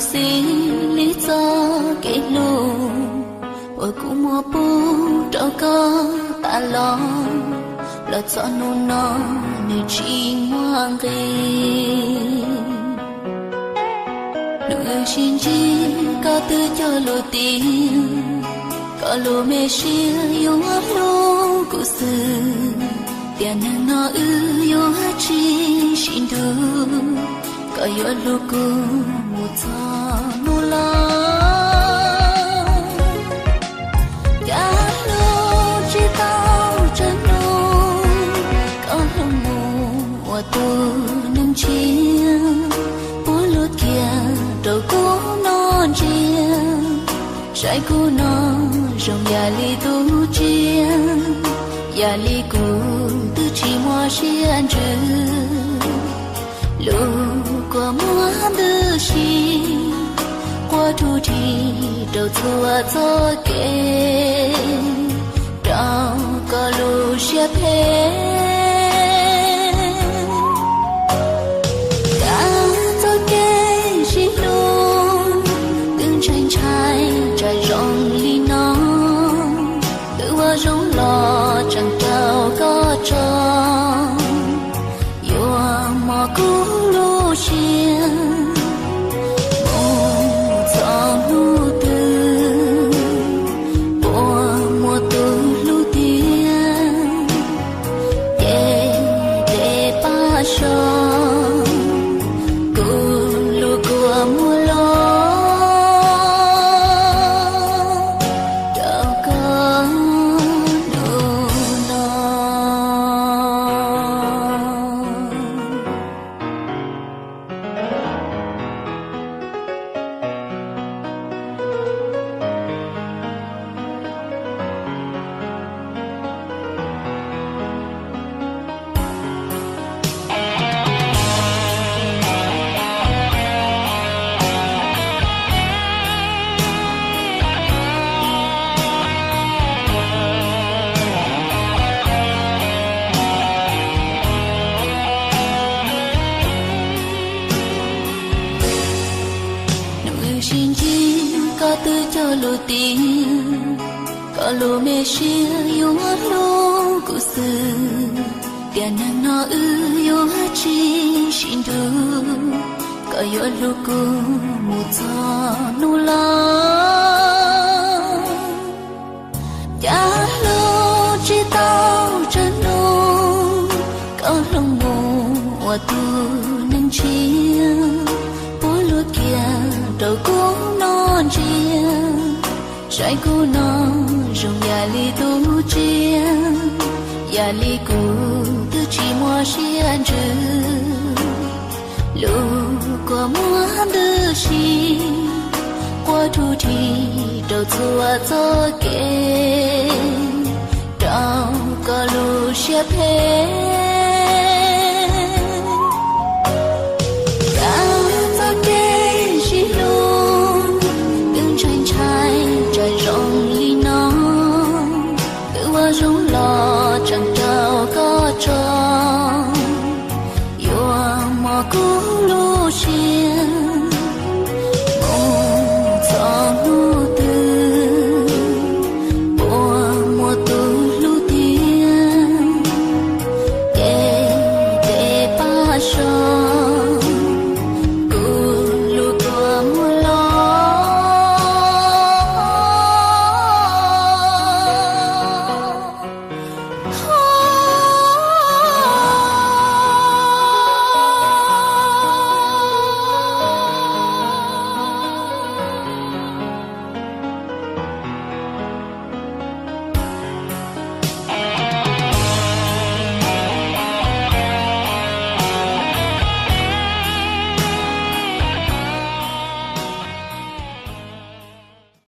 Xws li txoj kev hlub uas kuv muab pub rau koj tas los, los txog hnub no nws tsis muaj nqis. Hnub wb sib ntsib koj twb cog lus tias koj lub me siab yuav hlub kuv xwb, tiam neeg no wb yuav tsis sib nrug, koj yuav hlub kuv mus txog hnub los. Cas hlub tsis tau tsawg hnub, koj hlub mus ua tus neeg tshiab, puab lub kiag rau kuv noj ntsiag, saib kuv no zoo yam li tus tsiaj, yam li kuv twb tsis muaj siab ntsws. Lub kua muag ntws si, quaj rhuv rhi rau txhua txoj kev, rau koj lub siab phem. Kav txoj kev sib hlub, twb ntshai ntshai tsam zoo li no, twb ua zoo los tseem raug koj tso. Yuav mos kuv lub siab mus txog hnub twg, puas muaj tus hlub tiag, ces tes pab so kuv lub kua muag los rau koj hnub no. Hnub wb sib ntsib koj twb cog lus tias koj lub me siab yuav hlub kuv xwb, tiam neeg no wb yuav tsis sib nrug, koj yuav hlub kuv mus txog hnub los. Cas hlub tsis tau tsawg hnub, koj hlub mus ua tus neeg tshiab, puab lub kiag rau kuv noj ntsiag, saib kuv no zoo yam li tus tsiaj, yam li kuv twb tsis muaj siab ntsws. Lub kua muag ntws si, quaj rhuv rhi rau txhua txoj kev, rau koj lub siab phem. Kav txoj kev sib hlub, twb ntshai ntshai tsam zoo li no, twb ua zoo los